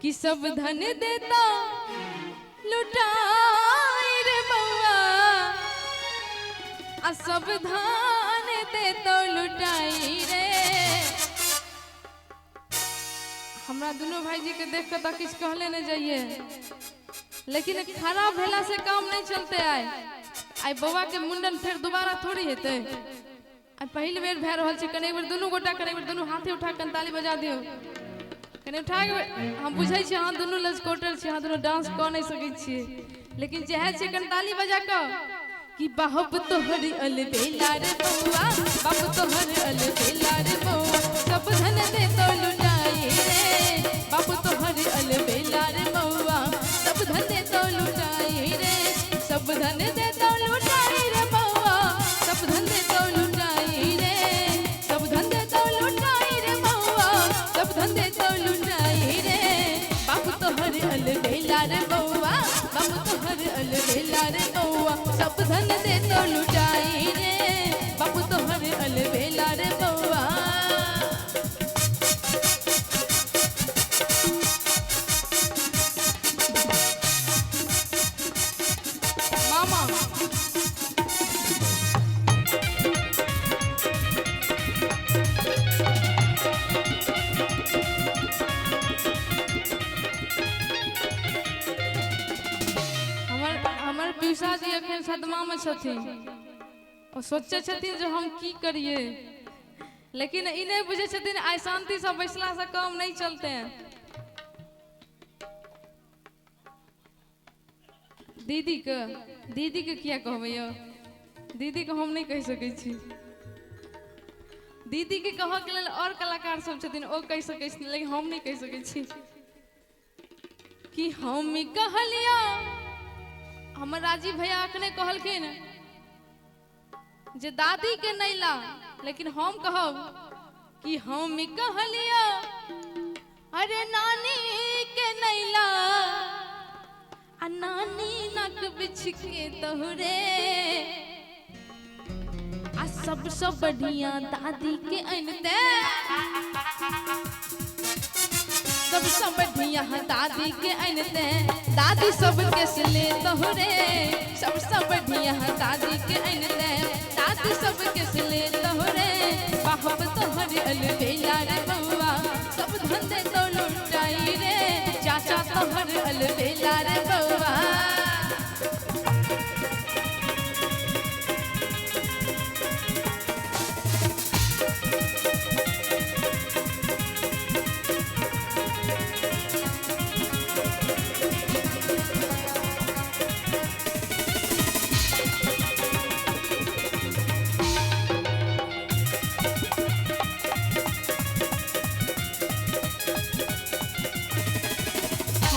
कि सब धन देता लुटाई रे बउआ, आ सब धन देतो लुटाई रे। हमरा दुनू भाईजी के देख के तऽ किछु कहले नहीं जाइए, लेकिन खराब भेला से काम नहीं चलते। आइ आइ बौआ के मुंडन फेर दोबारा थोड़ी हेतै, आइ पहिल बेर भए रहल छै। कने एक बेर दुनू गोटा, कने एक बेर दुनू हाथे उठा कऽ ताली बजा दियौ, कने उठा के। हम बुझै छी अहाँ दुनू लजकोटल छी, अहाँ दुनू डांस कऽ नहि सकै छियै, लेकिन जेहे छै कने ताली बजा कऽ कि बाप तोहर अलबेला रे बौआ, बाप तोहर अलबेला रे बौआ, सब धन दे तो लुटाई रे, बाप तोहर अलबेला रे बौआ, सब धन दे तो लुटाई रे, सब धन दे तो लुटाई रे बौआ, सब धन दे तो लुटाई रे, सब धन दे तो लुटाई रे बौआ, सब धन दे तो लुटाई रे, बाप तोहर अलबेला रे बौआ, बाप तोहर अलबेला रे बौआ, सब धन दे तो लुटाई रे, बाप तोहर अलबेला रे बौआ। मामा हमर हमर पियूषा जी अखन सदमा में छथिन, ओ सोचै छथिन जे हम की करिए, लेकिन ई नहि बुझै छथिन आइ शांति से बैसला से काम नहीं चलते हैं। दीदी के, दीदी के किया कहबै यौ, दीदी के हम नहि कहि सकै छी। दीदी के कहऽ के लेल और कलाकार सब छथिन, ओ कहि सकै छथिन, लेकिन हम नहि कहि सकै छी। कि हम कहलिया, हमर राजीव भैया अखने कहलखिन जे दादी के नहीं ला, लेकिन हम कहब कि हम कहलिया अरे नानी के नहीं ला, आ नानी नक बिछ के तोहरे, आ सबसे बढ़िया दादी के अनते, सबसे बढ़िया दादी के अनते, दादी सबके सिले तोहरे, सबसे बढ़िया दादी के अनते, दादी सबके सिले तोहरे, बाप तोहर अलबेला रे बउआ, सब धन दे तो लुटाई रे, चाचा तोहर अलबेला रे बउआ।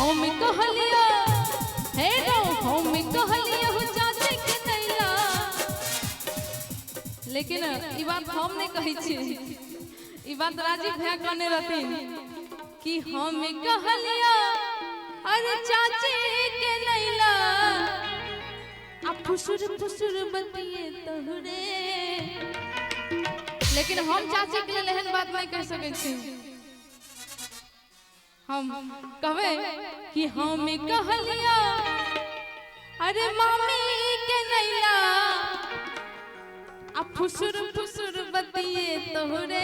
हम कहलिया हे रो, हम कहलिया हो चाचे के नैला, लेकिन ई बात हम नहीं कहै छी, ई बात राजीव भैया कहने रहथिन कि हम कहलिया अरे चाचे के नैला, आ फुसुर फुसुर बतिए तोहरे, लेकिन हम चाची के लेल एहन बात नहीं कहि सकै छी। हम कहबै कि हम कहलिया अरे मामी के नैला, आ फुसुर फुसुर बतिए तोहरे,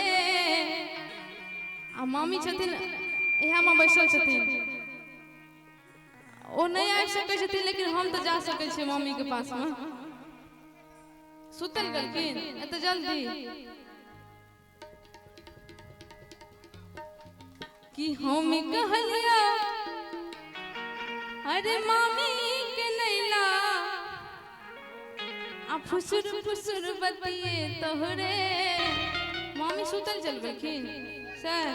आ मामी छथिन इएह मे बैसल छथिन, ओ नहि आबि सकै छथिन, लेकिन हम तऽ जा सकै छियै मामी के पास मे। सुतल गेलखिन एते जल्दी कि हम कहलिया अरे मामी के नैला, आ फुसुर फुसुर बतिए तोहरे, मामी सुतल चल गेलखिन सर।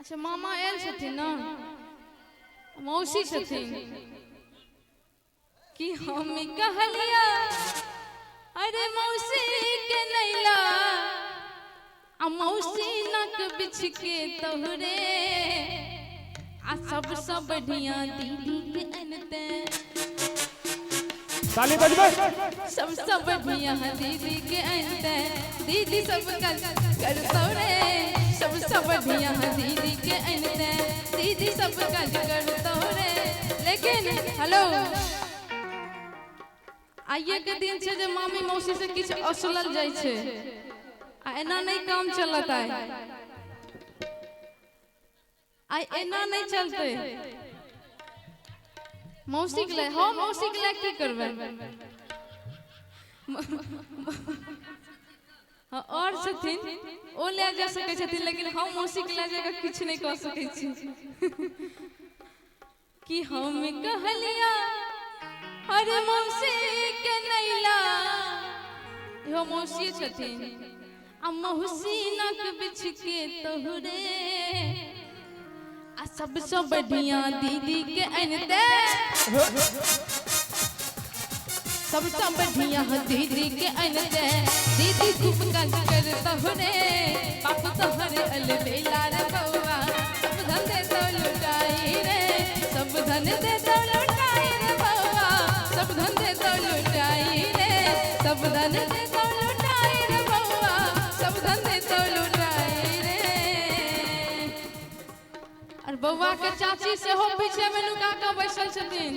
अच्छा मामा आयल छथिन ना, मौसी छथिन। कि हम कहलिया अरे मौसी के नैला, आ मौसी नक बिछ के तोहरे, आ सबसे बढ़िया दीदी के अनते, ताली बजबै, सबसे बढ़िया दीदी के अनते, दीदी सब कर तोरे, सबसे बढ़िया दीदी के अनते। काज करतौ रे। लेकिन हेलो, आइए के दिन छै जे मामी मौसी से किछु असलल जाइ छै, आ एना नहि काम चलत। आइ आइ एना नहि चलतै। मौसी के ले, हम मौसी के ले की करबै? हाँ, और छथिन ओ ले जा सकै छथिन, लेकिन हम मौसी के ले जाके किछु नहि कऽ सकै छी। कि हम कहलिया अरे मौसी के नैला, इहो मौसी छथिन, आ मौसी नक बिछ के तोहरे, आ सबसे बढ़िया दीदी के अनते, सबसे बढ़िया दीदी के अनते, दीदी खूब काज करतौ रे, बाप तोहरे अलबेला रे बउआ, सब धन दे तो लुटाई रे, सब धन दे तो लुटाई रे बउआ, सब धन दे तो लुटाई रे, सब धन दे तो लुटाई रे बउआ, सब धन दे तो लुटाई रे। और बउआ के चाची सेहो पीछे में नुका के बैसल छथिन,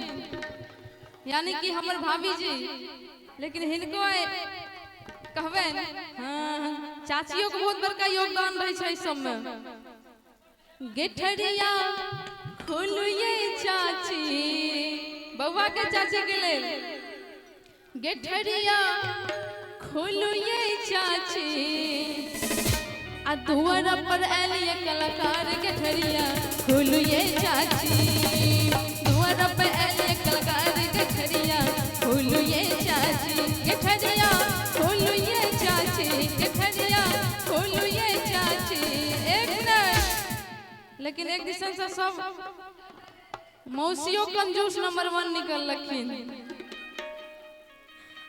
यानी कि हमर भाभी जी। लेकिन हिनको कहबनि, हाँ, चाचियों के बहुत बड़का योगदान रहै छै सब में। गेठरिया खोलू ये चाची, बउआ के चाची के लेल गेठरिया खोलू ये चाची, आ दुआर पर एलिए कलाकार, गेठरिया खोलू ये चाची, दुआर पर एलिए कलाकार, गेठरिया खोलू ये चाची, गेठरिया खोलू ये चाची, गेठरिया खोलू ये चाची। एक मिनट, लेकिन एक दिसन से सब मौसियों कंजूस नंबर 1 निकललखिन।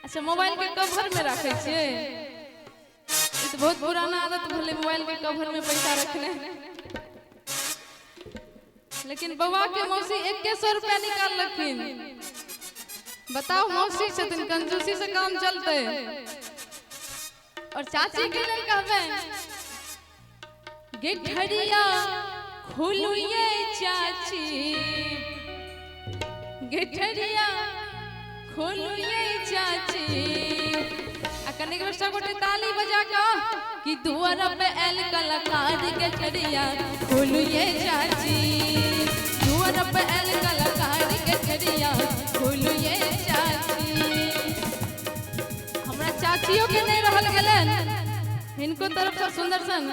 अच्छा, मोबाइल के कवर में रखे छियै, ई तो बहुत पुराना आदत भेलै मोबाइल के कवर में पैसा रखने। लेकिन बउआ के मौसी 2100 रुपया निकाललखिन। बताओ, मौसी छथिन, कंजूसी से काम चलते। और चाची के लेल कहबै, गेठरिया खोलू ये चाची, गेठरिया खोलू ये चाची। आ कनिक बेर सब गोटे ताली बजा कऽ कि दुआर पे एल कलाकार, गेठरिया खोलू ये चाची, दुआर पे एल कलाकार, गेठरिया खोलू ये चाची। हमरा चाचियों के नहीं रहल गेलन, हिनको तरफ से सुंदर सन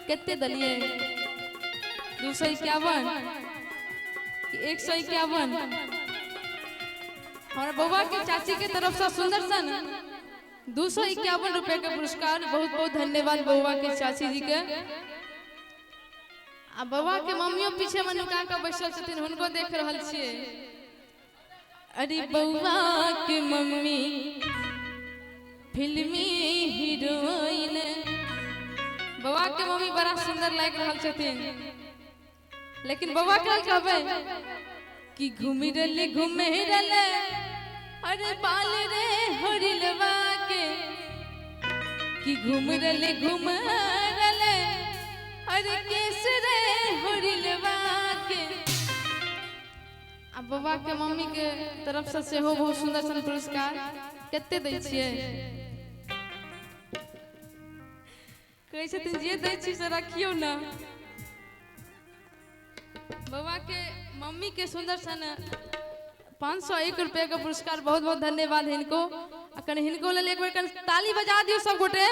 कते दलिए 251 कि 151। हमारा बउआ के चाची के तरफ से सुंदर सन 251 रुपए के पुरस्कार। बहुत बहुत धन्यवाद बउआ के चाची जी के। आ बउआ के मम्मियों पीछे में नुका के बैसल छथिन, हुनको देख रहल छियै। अरे बउआ के मम्मी फिल्मी हीरोइन, बउआ के मम्मी बड़ा सुंदर लागि रहल छथिन। लेकिन बउआ के कहबै कि घूमि रहले घूमे रहले अरे बाल रे हरिलवा के, कि घूम रहले घूम रहले अरे केस रे हरिलवा के। आ बउआ के मम्मी के तरफ से सेहो बहुत सुंदर सन पुरस्कार। कते दै छियै? कहै छथिन जे दै छी से रखियौ ना। बउआ के मम्मी के सुंदर सन 501 रुपया के पुरस्कार। बहुत बहुत धन्यवाद हिनको। आ कनि हिनको लेल एक बेर कनि ताली बजा दियौ सब गोटे।